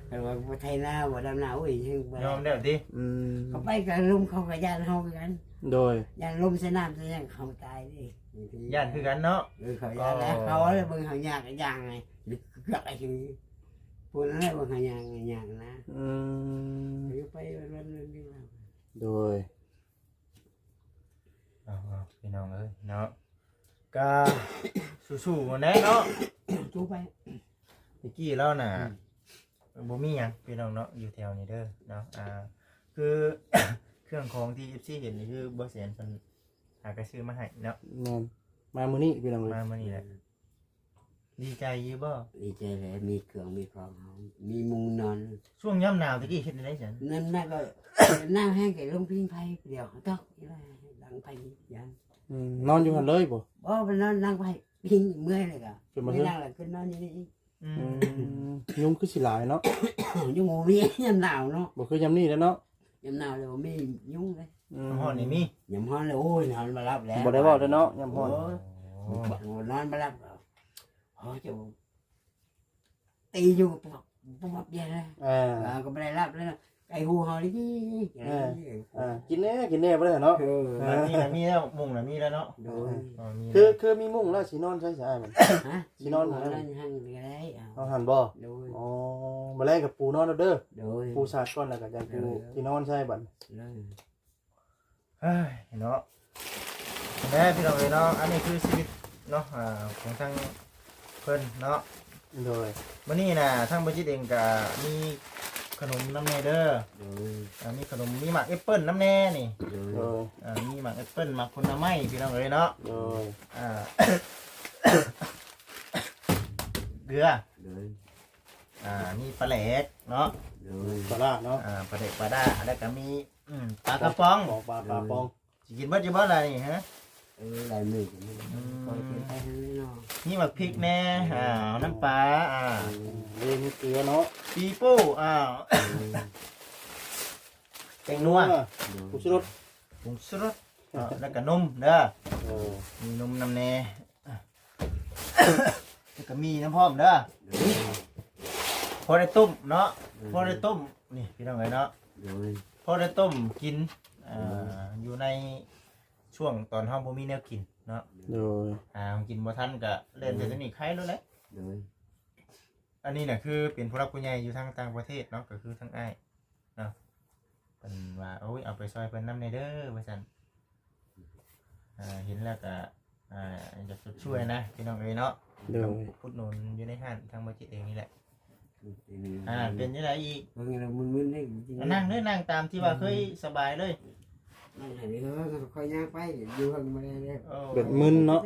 ຄັນວ່າບໍ່ໄຖນາ ບໍ່ດຳນາ ໂອ້ຍ ຍັງບໍ່ ຍອມແລ້ວຕິ ອືມ ເຂົາໄປກັບລົມ ເຂົາກໍຢ້ານເຮົາຄືກັນ ໂດຍ ຢ້ານລົມໃສ່ນ້ຳໃສ່ຫຍັງ ເຂົາຕາຍເດ້ ຢ້ານຄືກັນເນາະ ເອີ ເຂົາຢ້ານແລ້ວ ເຂົາເບິ່ງເຮົາຍາກອີກຢ່າງໄງ ເກືອກໄອ້ ຜູ້ນັ້ນແຫຼະວ່າຫາຍາກ ຫາຍາກນະ ອືມ ຢູ່ໄປວັນໆ ເລື່ອງລາວ ໂດຍ ເອົາໆ ພີ່ນ້ອງເອີຍເນາະ ກະສູ້ໆ ຫັ້ນແຫຼະເນາະ ສູ້ໄປ ແຕ່ກີ້ລາວນະ ອືມ ບໍ່ມີຫຍັງພີ່ນ້ອງເນາະ ຢູ່ແຖວນີ້ເດີເນາະ ອ່າ ຄື ເຄື່ອງຂອງທີ່ ເອັຟຊີ ເຫັນນີ້ ຄືບໍ່ແສນເພິ່ນ ຫາກະຊື້ມາໃຫ້ເນາະ ແມ່ນ ມາມື້ນີ້ພີ່ນ້ອງເອີຍ ມາມື້ນີ້ແຫຼະ ດີໃຈຢູ່ບໍ່? ດີໃຈແຫຼະ ມີເຄື່ອງມີຂອງເຮົາ ມີມຸງນອນ ຊ່ວງຍາມໜາວຕະກີ້ເຮັດແນວໃດຊັ້ນ? ນັ້ນນະກໍ ໜາວແຮງກໍລົງພິງໄຟຜູ້ດຽວ ຕອກ ດັງໄຟຢ່າງ ອືມ ນອນຢູ່ຫັ້ນເລີຍບໍ່? ບໍ່ ໄປນອນດັງໄຟພິງ ເມື່ອຍແລ້ວກໍ ຂຶ້ນມາເທິງ ນັ່ງແລ້ວຂຶ້ນນອນຢູ່ນີ້ອີກ ອືມ ອືມ ຍຸງຄືຊິຫຼາຍເນາະ ຍຸງບໍ່ມີຍາມໜາວເນາະ ບໍ່ຄືຍາມນີ້ແລ້ວເນາະ ຍາມໜາວແລ້ວບໍ່ມີຍຸງເລີຍ ອືມ ຍາມຮ້ອນນີ້ມີ ຍາມຮ້ອນແລ້ວ ໂອ້ຍ ນອນບໍ່ຫຼັບແລ້ວ ບໍ່ໄດ້ເວົ້າເລີຍເນາະ ຍາມຮ້ອນ ໂອ້ຍ ໂອ້ຍ ນອນບໍ່ຫຼັບ ໂອ້ຍ ເຈົ້າ ຕີຢູ່ ປັບປັບ ເຢັນເລີຍ ເອີ ເອີ ກໍບໍ່ໄດ້ຫຼັບເລີຍ ໄກ່ຫູເຮົານີ້ ເອີ ເອີ ກິນແດ່ ກິນແດ່ ບໍ່ໄດ້ເນາະ ເອີ ເອີ ບັດນີ້ນະມີແລ້ວ ມຸ້ງນະມີແລ້ວເນາະ ໂດຍ ເອີ ມີ ຄື ແລ້ວ ຄືມີມຸ້ງແລ້ວ ຊິນອນໃສຊະອ້າຍ ບັດ ຮະ ຊິນອນ ນອນຫັ້ນກໍໄດ້ ເອົາ ເອົາຫັ້ນບໍ່ ໂດຍ ອໍ ມື້ແລງກໍປູນອນເດີ ໂດຍ ປູສາດກ່ອນ ແລ້ວກໍຈັ່ງປູ ໂດຍ ຊິນອນໃສບັດ ໂດຍ ເຮີ້ຍເນາະ ແລ້ວພີ່ນ້ອງເອີຍເນາະ ອັນນີ້ຄືຊີວິດເນາະ ອ່າ ຂອງທາງເພິ່ນເນາະ ໂດຍ ມື້ນີ້ນະ ທາງບໍ່ຈິດເອງກະມີຂະໜົມນຳແດ່ເດີ ໂດຍ ອ່າ ມີຂະໜົມ ມີໝາກແອັບເປິ້ນນຳແດ່ນີ້ ໂດຍ ໂດຍ ອ່າ ມີໝາກແອັບເປິ້ນ ໝາກຜົນລະໄມ້ ພີ່ນ້ອງເອີຍເນາະ ໂດຍ ອ່າ ເກືອ ໂດຍ ອ່າ ມີປາແຫຼກເນາະ ໂດຍ ປາດ້າເນາະ ອ່າ ປາແຫຼກ ປາດ້າ ແລ້ວກະມີ ອືມ ປາກະປ໋ອງ ປາ ປາ ປາປ໋ອງ ຊິກິນເບິດຢູ່ບໍ່ລະນີ້ ຮະ? ເອີ ຫຼາຍມື້ກໍມີ ອືມ ຄ່ອຍເປັນໄປເລີຍເນາະ ມີໝາກພິກແດ່ ອືມ ອ່າ ນ້ຳປາ ອ່າ ອືມ ມີເກືອເນາະ ປີໂປ້ ອ່າ ອືມ ແປ້ງນົວ ຜົງຊູລົດ ຜົງຊູລົດ ເນາະ ແລ້ວກໍນົມເດີ ເອີ ມີນົມນຳແດ່ ແລ້ວກໍມີນ້ຳພ້ອມເດີ ໂດຍ ພໍໄດ້ຕົ້ມເນາະ ໂດຍ ພໍໄດ້ຕົ້ມ ນີ້ພີ່ນ້ອງເອີຍເນາະ ໂດຍ ພໍໄດ້ຕົ້ມກິນ ອ່າ ໂດຍ ຢູ່ໃນຊ່ວງຕອນເຮົາບໍ່ມີແນວກິນເນາະ ໂດຍ ຫາກິນບໍ່ທັນກໍແລ່ນໃສ່ໂຕນີ້ໄຄໂລດແຫຼະ ໂດຍ ອັນນີ້ນະຄືເປັນຜູ້ຫຼັກຜູ້ໃຫຍ່ຢູ່ທາງຕ່າງປະເທດເນາະ ກໍຄືທາງອ້າຍເນາະ ເພິ່ນວ່າ ໂອ້ຍ ເອົາໄປຊ່ອຍເພິ່ນນຳແດ່ເດີ ວ່າຊັ້ນ ອ່າ ເຫັນແລ້ວກໍ ອ່າ ຢາກຊົດຊ່ວຍນະ ພີ່ນ້ອງເອີຍເນາະ ໂດຍ ອຸດໜູນຢູ່ໃນຮ້ານທາງບໍ່ຈິດເອງນີ້ແຫຼະ ອ່າ ເປັນຈັ່ງໃດອີກ? ເບິ່ງແລ້ວມຶນໆເດ້ ອ່າ ນັ່ງເດີ ນັ່ງຕາມທີ່ວ່າເຄີຍສະບາຍເລີຍ ນັ່ງໃຫ້ເດີ ຄ່ອຍຍ່າງໄປ ຢູ່ເທິງບໍ່ໄດ້ເດ້ ໂອ້ ແບບມຶນເນາະ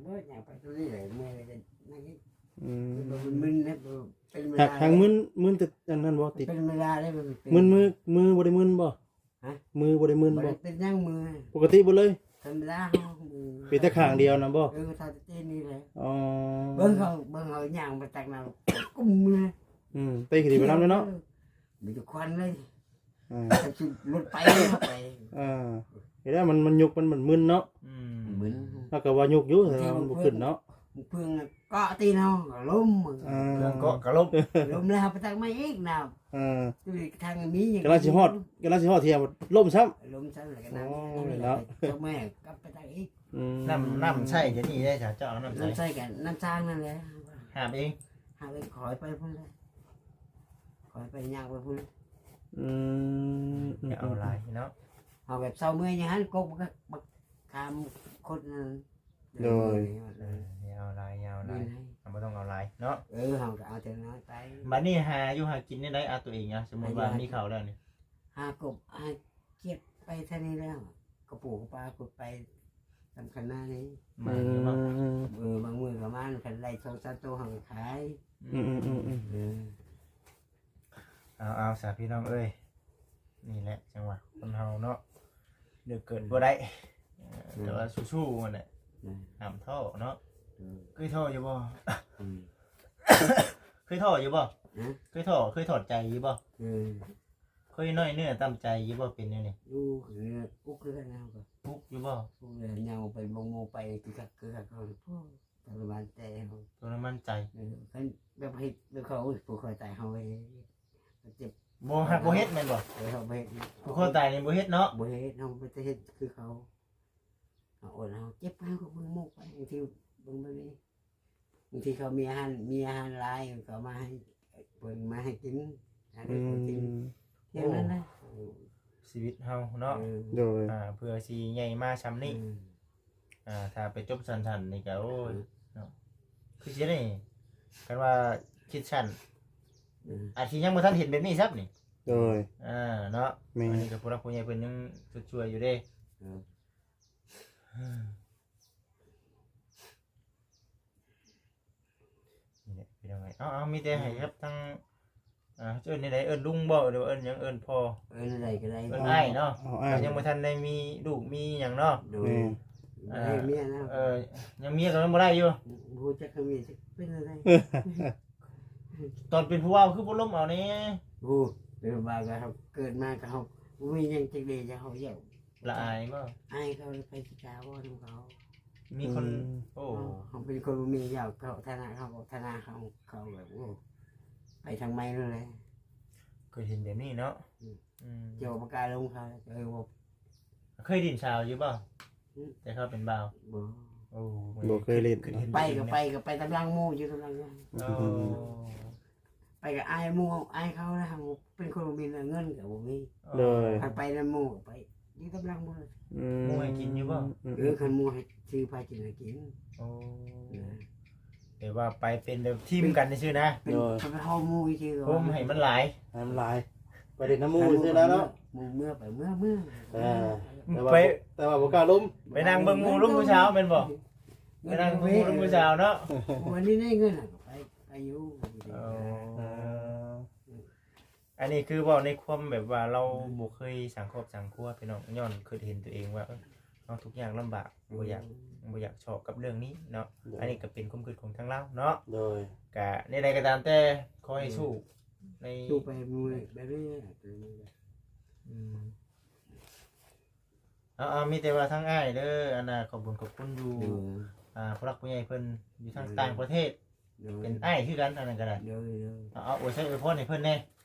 ບໍ່ ຍ່າງໄປຕົວນີ້ແຫຼະ ເມື່ອຍແລ້ວກໍນັ່ງອີກ ອືມ ມັນມຶນແລ້ວ ເປັນເວລາ ຫາກ ຫາກມຶນ ມຶນແຕ່ອັນນັ້ນບໍ່ ຕິດ ເປັນເວລາໄດ້ ມັນເປັນ ມຶນມື ມືບໍ່ໄດ້ມຶນບໍ່? ຮະ? ມືບໍ່ໄດ້ມຶນບໍ່? ບໍ່ໄດ້ເປັນຫຍັງມື ປົກກະຕິເບິດເລີຍ ທຳມະດາເຮົາມື ເປັນແຕ່ຂ້າງດຽວນະບໍ່? ເອີ ເທົ່າແຕ່ຕີນນີ້ແຫຼະ ອໍ ເບິ່ງເຂົາ ເບິ່ງເຂົາຍ່າງໄປຕັກນ້ຳ ກຸ້ມມື ອືມ ເຕະຂີ້ດິນໄປນຳເລີຍເນາະ ເອີ ມີແຕ່ຄວັນເລີຍ ອ່າ ຈັກຊິລົດໄປບໍ່ໄປ ເອີ ເຫັນແລ້ວມັນ ມັນຍຸກ ມັນ ມັນມຶນເນາະ ອືມ ມຶນ ເຮົາກໍວ່າຍຸກຢູ່ ແຕ່ວ່າມັນບໍ່ຂຶ້ນເນາະ ເພິ່ງເກາະຕີນເຮົາກໍລົ້ມ ເອີ ເພິ່ງເກາະກໍລົ້ມ ລົ້ມແລ້ວໄປຕັກໃໝ່ອີກນະ ເອີ ທາງມີກຳລັງຊິຮອດ ກຳລັງຊິຮອດເທື່ອລົ້ມຊ້ຳ ລົ້ມຊ້ຳ ແລ້ວກໍນັ່ງ ໂອ້ຍ ເນາະ ຕັກໃໝ່ກັບໄປຕັກອີກ ອືມ ນ້ຳ ນ້ຳໃຊ້ຈະນີ້ໄດ້ ເຈົ້າເອົານ້ຳໃຊ້ ນ້ຳໃຊ້ກັນ ນ້ຳສ້າງນັ້ນແຫຼະ ຫາບເອງ ຫາບເອງ ຂ້ອຍໄປພຸ້ນແຫຼະ ຂ້ອຍໄປຍ່າງໄປພຸ້ນ ອືມ ຢ່າເອົາຫຼາຍເນາະ ເຮົາແບບເຊົາເມື່ອຍຢູ່ຫັ້ນ ກົກບັກ ບັກຂາມຄົດນັ້ນ ໂດຍ ເອີ ຢ່າເອົາຫຼາຍ ຢ່າເອົາຫຼາຍ ເຮົາບໍ່ຕ້ອງເອົາຫຼາຍເນາະ ເອີ ເຮົາກໍເອົາແຕ່ນ້ອຍໄປ ບັດນີ້ຫາຢູ່ຫາກິນແນວໃດ ເອົາຕົວເອງ ສົມມຸດວ່າມີເຂົ້າແລ້ວນີ້ ຫາກົບ ຫາ ເກັບໄປທາງນີ້ແລ້ວ ກະປູກະປາຂຸດໄປຕາມຄັນນານີ້ ອືມ ເອີ ບາງມື້ກໍມາ ຄັນໄດ້ສອງສາມໂຕເຮົາກໍຂາຍ ອືມໆໆໆ ເອີ ເອົາໆ ສາພີ່ນ້ອງເອີຍ ນີ້ແຫຼະ ຈັ່ງວ່າຄົນເຮົາເນາະ ເລືອກເກີດບໍ່ໄດ້ ເອີ ອືມ ແຕ່ວ່າສູ້ໆ ຫັ້ນແຫຼະ ອືມ ຫ້າມທໍ້ເນາະ ອືມ ເຄີຍທໍ້ຢູ່ບໍ່? ອືມ ເຄີຍທໍ້ຢູ່ບໍ່? ຮະ? ເຄີຍທໍ້ ເຄີຍຖອດໃຈຢູ່ບໍ່? ເຄີຍ ເຄີຍນ້ອຍເນື້ອຕ່ຳໃຈຢູ່ບໍ່ ເປັນແນວນີ້? ຢູ່ຄືອຸກຄືກັນເຮົາກໍ ອຸກຢູ່ບໍ່? ອຸກເລີຍ ຍ່າງໄປເບິ່ງໝູ່ໄປຄືຄັກຄືຄັກ ໂອ້ ທໍລະມານໃຈເຮົາ ທໍລະມານໃຈ. ເອີ ຄັນແບບເຮັດແບບເຂົາ ໂອ້ຍ ຜູກຄໍຕາຍເຮົາເຮັດ ເຈັບ ບໍ່ ຫາກບໍ່ເຮັດແມ່ນບໍ່? ເອີ ເຮົາບໍ່ເຮັດ ຜູກຄໍຕາຍນີ້ບໍ່ເຮັດເນາະ? ບໍ່ເຮັດ ເຮົາໄປແຕ່ເຮັດຄືເຂົາ ເຮົາອົດ ເຮົາເຈັບ ເຮົາກໍເບິ່ງໝູ່ໄປ ບາງທີເບິ່ງແບບນີ້ ບາງທີເຂົາມີອາຫານ ມີອາຫານຫຼາຍ ເຂົາເອົາມາໃຫ້ ເພິ່ນມາໃຫ້ກິນ ອືມ ໃຫ້ເພິ່ນກິນ ຢ່າງນັ້ນນະ ໂອ້ ຊີວິດເຮົາເນາະ ເອີ ໂດຍ ອ່າ ເພື່ອຊິໃຫຍ່ມາຊ່ຳນີ້ ອືມ ອ່າ ຖ້າໄປຈົບສັ້ນໆນີ້ກໍ ໂອ້ຍ ເອີ ເນາະ ຄືຊິໄດ້ ຄັນວ່າຄິດສັ້ນ ອືມ ອາດຊິຍັງບໍ່ທັນເຫັນແບບນີ້ຊ້ຳນີ້ ໂດຍ ອ່າ ເນາະ ແມ່ນ ອັນນີ້ກໍຜູ້ຫຼັກຜູ້ໃຫຍ່ເພິ່ນຍັງຊົດຊ່ວຍຢູ່ເດ້ ເອີ ນີ້ແຫຼະ ພີ່ນ້ອງເອີຍ ເອົາ ເອົາ ມີແຕ່ໃຫ້ ອືມ ກັບທາງ ອ່າ ເອີ້ນແນວໃດ ເອີ້ນລຸງບໍ່ ຫຼືວ່າເອີ້ນຫຍັງ ເອີ້ນພໍ່ ເອີ້ນໃດກໍໄດ້ ເອີ້ນອ້າຍເນາະ ເອົາອ້າຍ ຍັງບໍ່ທັນໄດ້ມີລູກມີຫຍັງເນາະ ໂດຍ ແມ່ນ ອ່າ ບໍ່ໄດ້ເມຍນະ ເອີ ຍັງເມຍກໍຍັງບໍ່ໄດ້ຢູ່ ບໍ່ຮູ້ຈັກເຂົາເມຍຈັກເປັນແນວໃດ ຕອນເປັນຜູ້ບ່າວຄືບໍ່ລົມເອົາແດ່ ໂອ້ ເປັນຜູ້ບ່າວກໍເຮົາເກີດມາກໍເຮົາບໍ່ມີຫຍັງຈັກເດ ຈະເຮົາຢາກ ລະອາຍບໍ່? ອາຍເຂົາ ໃຜຊິກ້າເວົ້ານຳເຂົາ? ມີຄົນ ອືມ ໂອ້ ເຮົາ ເຮົາເປັນຄົນບໍ່ມີຢາກ ເຂົາຖານະເຂົາ ຖານະເຂົາ ເຂົາແບບ ໂອ້ ໄປທາງໃໝ່ໂລດແຫຼະ ເຄີຍເຫັນແບບນີ້ເນາະ ອືມ ອືມ ເຈົ້າບໍ່ກ້າລົງເຂົາ ເອີ ບໍ່ ເຄີຍຫຼິ້ນສາວຢູ່ບໍ່? ອືມ ແຕ່ເຂົາເປັນບ່າວ ບໍ່ ໂອ້ ບໍ່ເຄີຍຫຼິ້ນ ໄປກໍໄປ ກໍໄປຕາມຫຼັງໝູ່ ຢູ່ຕາມຫຼັງ ໂອ້ ໄປກໍອາຍໝູ່ອາຍເຂົານະ ເຮົາເປັນຄົນບໍ່ມີເງິນກໍບໍ່ມີ ໂດຍ ຄັນໄປນຳໝູ່ໄປຢູ່ຕາມຫຼັງໝູ່ ອືມ ໝູ່ໃຫ້ກິນຢູ່ບໍ່? ອືມ ເອີ ຄັນໝູ່ໃຫ້ຊື້ພາກິນໃຫ້ກິນ ໂອ້ ນະ ແຕ່ວ່າໄປເປັນແບບທີມກັນຊື່ໆນະ ເປັນ ໂດຍ ເປັນເຮົາໝູ່ຊື່ໆ ໂຮມໃຫ້ມັນຫຼາຍ ໃຫ້ມັນຫຼາຍ ໄປຫຼິ້ນນຳໝູ່ຊື່ໆນະເນາະ ໝູ່ເມືອໄປເມືອ ເມືອ ເອີ ແຕ່ວ່າ ໄປ ແຕ່ວ່າບໍ່ກ້າລົມ ໄປນັ່ງເບິ່ງໝູ່ລົມຜູ້ສາວແມ່ນບໍ່? ໄປນັ່ງເບິ່ງໝູ່ລົມຜູ້ສາວເນາະ ວັນນີ້ໄດ້ເງິນກໍໄປ ໄປຢູ່ ເອີ ເອີ ອັນນີ້ຄືເວົ້າໃນຄວາມແບບວ່າລາວ ອືມ ບໍ່ເຄີຍສ້າງຄອບສ້າງຄົວ ພີ່ນ້ອງ ຍ້ອນຄິດເຫັນຕົວເອງວ່າ ເອີ ເຮົາທຸກຍາກລຳບາກ ອືມ ບໍ່ຢາກ ບໍ່ຢາກຊອກກັບເລື່ອງນີ້ເນາະ ໂດຍ ອັນນີ້ກໍເປັນຄວາມຄິດຂອງທາງລາວເນາະ ໂດຍ ກະແນວໃດກໍຕາມແຕ່ ຂໍໃຫ້ ອືມ ສູ້ໃນ ສູ້ໄປມື້ແບບນີ້ ອືມ ເອົາ ເອົາ ມີແຕ່ວ່າທາງອ້າຍເດີ ອັນນ່າ ຂອບບຸນຂອບຄຸນຢູ່ ໂດຍ ອ່າ ຜູ້ຫຼັກຜູ້ໃຫຍ່ເພິ່ນຢູ່ທາງ ໂດຍ ຕ່າງປະເທດ ໂດຍ ເປັນອ້າຍຄືກັນ ອັນນັ້ນກໍໄດ້ ໂດຍ ໂດຍ ເອົາ ເອົາ ອວຍໄຊອວຍພອນໃຫ້ເພິ່ນແດ່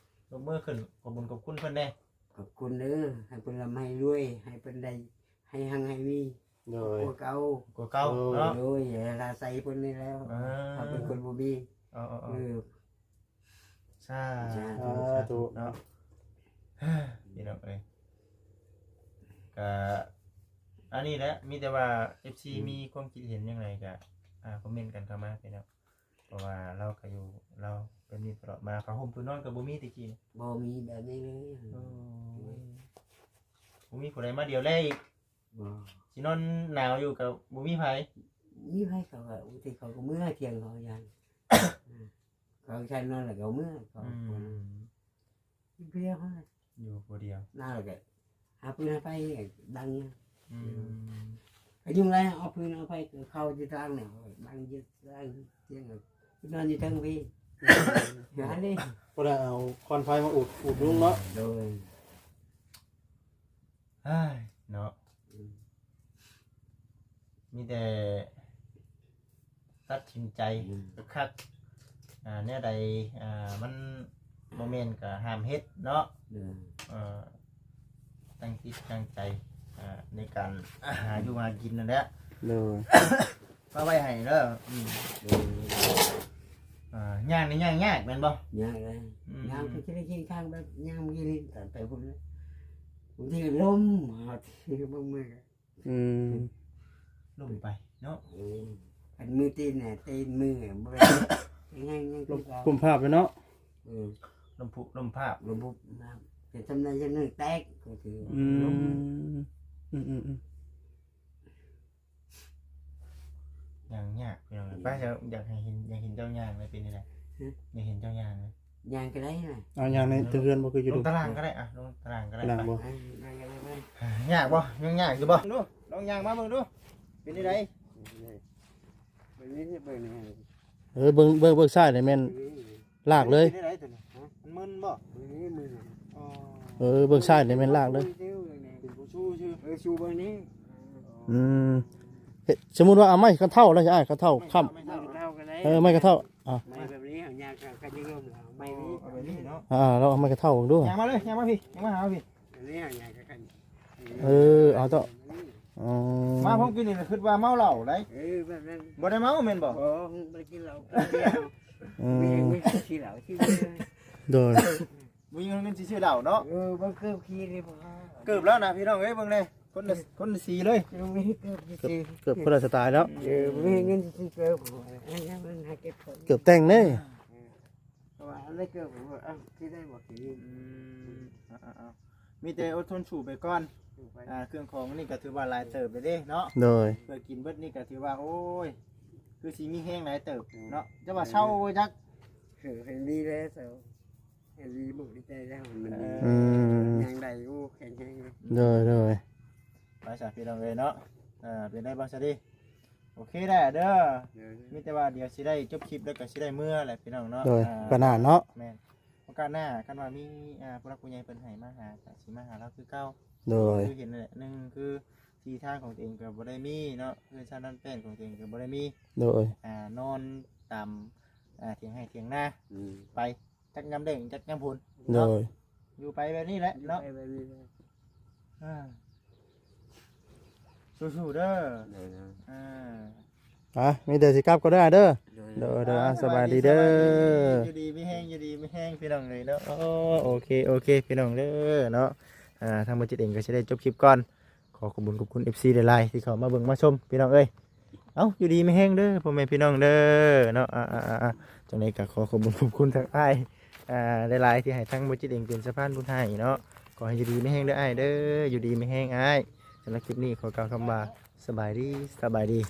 ຍົກມືຂຶ້ນ ຂອບບຸນຂອບຄຸນເພິ່ນແດ່ ຂອບຄຸນເດີ ໃຫ້ເພິ່ນລ່ຳໃຫ້ລວຍ ໃຫ້ເພິ່ນໄດ້ ໃຫ້ຮັ່ງໃຫ້ມີ ໂດຍ ກວ່າເກົ່າ ກວ່າເກົ່າ ໂດຍ ເນາະ ໂດຍ ລາໄຊເພິ່ນນີ້ແລ້ວ ເອີ ເຮົາເປັນຄົນບໍ່ມີ ເອີ ເອີ ເອີ ເອີ ສາ ສາທຸ ສາທຸ ສາທຸ ເນາະ ພີ່ນ້ອງເອີຍ ກະອັນນີ້ແຫຼະ ມີແຕ່ວ່າເອັຟຊີ ອືມ ມີຄວາມຄິດເຫັນຈັ່ງໃດກະ ອ່າ ຄອມເມັນກັນເຂົ້າມາພີ່ນ້ອງ ເພາະວ່າລາວກະຢູ່ລາວແບບນີ້ຕະຫຼອດມາ ຜ້າຫົ່ມຜືນນອນກະບໍ່ມີແຕ່ກີ້ນີ້ ບໍ່ມີແບບນີ້ເລີຍ ໂອ້ຍ ບໍ່ມີຜູ້ໃດມາດຽວແລອີກ ບໍ່ ຊິນອນໜາວຢູ່ກະບໍ່ມີໃຜ ມີໃຜເຂົາກະ ບາງທີເຂົາກະເມືອທ່ຽງເຂົາຢ້ານ ເຂົາຊັ້ນນອນແລ້ວກໍເມືອ ເຂົາ ອືມ ຢູ່ຜູ້ດຽວ ຢູ່ຜູ້ດຽວ ນອນແລ້ວກໍຫາຟືນຫາໄຟ ດັງ ອືມ ກໍຍຸງຫຼາຍ ເອົາຟືນເອົາໄຟ ເຂົ້າຢູ່ຕາງນີ້ ດັງຢູ່ຕາງຕຽງ ນອນຢູ່ເທິງພີ້ ຢູ່ຫັ້ນເດ້ ບໍ່ໄດ້ເອົາຄວັນໄຟມາອຸດ ອຸດຍຸງເນາະ ໂດຍ ເຮີ້ຍ ເນາະ ອືມ ມີແຕ່ຕັດສິນໃຈ ອືມ ຄັກໆ ອ່າ ແນວໃດ ອ່າ ມັນບໍ່ແມ່ນກໍຫ້າມເຮັດເນາະ ອືມ ເອີ ຕັ້ງຈິດຕັ້ງໃຈ ອ່າ ໃນການຫາຢູ່ຫາກິນນັ້ນແຫຼະ ໂດຍ ຝາກໄວ້ໃຫ້ເດີ ອືມ ໂດຍ ອ່າ ຍ່າງນີ້ຍ່າງຍາກແມ່ນບໍ່? ຍາກເລີຍ ອືມ ຍ່າງໄປທີ່ໄດ້ກິນຂ້າງແບບຍ່າງມື້ກີ້ນີ້ ຕອນໄປພຸ້ນ ບາງທີກໍລົ້ມ ເຮົາທີ່ເບິ່ງເມື່ອຍ ອືມ ລົ້ມໄປເນາະ ເອີ ອັນມືຕີນແໜ່ ຕີນມືແໜ່ ບໍ່ໄດ້ ຍັງ ຍັງ ລົມ ລົມພາບໄປເນາະ ເອີ ລົມພຸ ລົມພາບ ລົມພຸ ເປັນຊຳໃດຊຳໜຶ່ງແຕກ ກໍຄື ອືມ ລົມ ອືມໆໆ ຍ່າງຍາກພີ່ນ້ອງ ໄປ ຢາກ ຢາກໃຫ້ເຫັນ ຢາກເຫັນເຈົ້າຍ່າງເລີຍ ເປັນຈັ່ງໃດ? ຫຶ? ຢາກເຫັນເຈົ້າຍ່າງເລີຍ ຍ່າງກໍໄດ້ນະ ເອົາຍ່າງໃນເຮືອນບໍ່ ຄືຢູ່ ລົງຕາລາງກໍໄດ້ ອ່ະ ລົງຕາລາງກໍໄດ້ ຕາລາງບໍ່? ໄປ ຍ່າງກໍໄດ້ໄປ ຍາກບໍ່? ຍ່າງຍາກຢູ່ບໍ່? ລອງຍ່າງມາເບິ່ງດູ ເປັນຈັ່ງໃດ? ເບິ່ງນີ້ ເບິ່ງນີ້ ເອີ ເບິ່ງ ເບິ່ງ ເບິ່ງຊ້າຍນີ້ແມ່ນ ອືມ ລາກເລີຍ ເປັນຈັ່ງໃດຕົວນີ້? ຮະ? ມັນມຶນບໍ່? ເອີ ມຶນ ອໍ ເອີ ເບື້ອງຊ້າຍນີ້ແມ່ນລາກເດີ. ເປັນຜູ້ຊູ້ຊື່ ເອີ ຊູ້ເບິ່ງນີ້. ອືມ ເຮັດ ສົມມຸດວ່າເອົາໄມ້ກະເທົ້າແລ້ວ ອ້າຍ ກະເທົ້າຄ້ຳ. ໄມ້ກະເທົ້າກໍໄດ້ ເອີ ໄມ້ກະເທົ້າ. ອ່າ ໄມ້ແບບນີ້ຫາຍາກ ກະນິຍົມເອົາໄມ້ນີ້ ເອົາແບບນີ້ເນາະ. ອ່າ ລອງເອົາໄມ້ກະເທົ້າເບິ່ງດູ. ຍ່າງມາເລີຍ ຍ່າງມາພີ້ ຍ່າງມາຫາພີ້. ອັນນີ້ຫາຍາກກະ ເອີ ເອົາເຈົ້າ. ອືມ ມາພ້ອມກິນນີ້ ຄິດວ່າເມົາເຫຼົ້າໄດ໋. ເອີ ແບບນັ້ນ ບໍ່ໄດ້ເມົາແມ່ນບໍ່? ບໍ່ ບໍ່ໄດ້ກິນເຫຼົ້າ. ອືມ ມີເງິນຊື້ເຫຼົ້າຊື້ເບີ. ໂດຍ ບໍ່ມີເງິນຊິຊື້ເຫຼົ້າເນາະ. ເອີ ເບິ່ງເກີບຂີ່ນີ້ບໍ່ ເກີບແລ້ວນະ ພີ່ນ້ອງເອີຍ ເບິ່ງແດ່ ຄົນລະ ຄົນລະສີເລີຍ. ເກີບ ເກີບຄົນລະສະໄຕລ໌ແລ້ວ. ເອີ ບໍ່ມີເງິນຊິຊື້ເກີບ ເກີບແຕ່ງເດ້. ເອີ ເພາະວ່າອັນໃດເກີບ ເອົາ ຊິໄດ້ບໍ່ ຊິ ອືມ ເອົາໆໆ ມີແຕ່ອົດທົນສູ້ໄປກ່ອນ. ສູ້ໄປ ອ່າ ເຄື່ອງຂອງນີ້ກໍຖືວ່າຫຼາຍເຕີບແລ້ວເດ້ເນາະ. ໂດຍ ເພື່ອກິນເບິດນີ້ກໍຖືວ່າ ໂອ້ຍ ຄືຊິມີແຮງຫຼາຍເຕີບເນາະ. ແຕ່ວ່າເຊົາບໍ່ຈັກ ເອີ ໃຫ້ດີແລ້ວເຊົາ ໃຫ້ດີ ໝົກດີໃຈແລ້ວ ມັນດີ. ເອີ ອືມ ຍັງໄດ້ຢູ່ ແຂງແຮງຢູ່. ໂດຍໆ ໄປຊະ ພີ່ນ້ອງເອີຍເນາະ. ອ່າ ເປັນໄດບໍ່ຊະດີ? ໂອເຄແລ້ວເດີ. ໂດຍ ມີແຕ່ວ່າດຽວຊິໄດ້ຈົບຄລິບແລ້ວກໍຊິໄດ້ເມືອແຫຼະ ພີ່ນ້ອງເນາະ. ໂດຍ ອ່າ ໂອກາດໜ້າເນາະ. ແມ່ນ ໂອກາດໜ້າ ຄັນວ່າມີ ອ່າ ຜູ້ຫຼັກຜູ້ໃຫຍ່ເພິ່ນໃຫ້ມາຫາ ກໍຊິມາຫາລາວຄືເກົ່າ. ໂດຍ ຄືເຫັນແຫຼະ ໜຶ່ງຄືທີ່ທາງຂອງຕົວເອງກໍບໍ່ໄດ້ມີເນາະ ເຮືອນຊານນອນແປ້ນຂອງຕົວເອງກໍບໍ່ໄດ້ມີ. ໂດຍ ອ່າ ນອນຕາມ ອ່າ ຖຽງໄຮ່ຖຽງນາ ອືມ ໄປ ຈັກຍາມແລ້ງຈັກຍາມຝົນ. ໂດຍ ເນາະ ຢູ່ໄປແບບນີ້ແຫຼະເນາະ ຢູ່ໄປແບບນີ້ແຫຼະ. ອ່າ ສູ້ໆເດີ. ໂດຍໆ ອ່າ ອ່າ ມີແຕ່ຊິກັບກໍໄດ້ເດີ. ໂດຍໆ ໂດຍໆ ອ່າ ສະບາຍດີເດີ ສະບາຍດີ ຢູ່ດີມີແຮງ ຢູ່ດີມີແຮງ ພີ່ນ້ອງເອີຍເນາະ. ໂອເຄ ໂອເຄ ພີ່ນ້ອງເດີເນາະ. ອ່າ ທາງບໍ່ຈິດເອງກໍຊິໄດ້ຈົບຄລິບກ່ອນ. ຂໍຂອບຄຸນຂອບຄຸນເອັຟຊີຫຼາຍໆ ທີ່ເຂົ້າມາເບິ່ງມາຊົມ ພີ່ນ້ອງເອີຍ. ເອົ້າ ຢູ່ດີມີແຮງເດີ ພໍ່ແມ່ພີ່ນ້ອງເດີເນາະ. ອ່າໆໆ ຈັ່ງໃດກໍຂໍຂອບຄຸນຂອບຄຸນທາງອ້າຍ ອ່າ ຫຼາຍໆ ທີ່ໃຫ້ທາງບໍ່ຈິດເອງເປັນສະພານບຸນໃຫ້ເນາະ. ຂໍໃຫ້ຢູ່ດີມີແຮງເດີອ້າຍເດີ ຢູ່ດີມີແຮງອ້າຍ. ສຳລັບຄລິບນີ້ຂໍກ່າວຄຳວ່າ ສະບາຍດີ ສະບາຍດີ.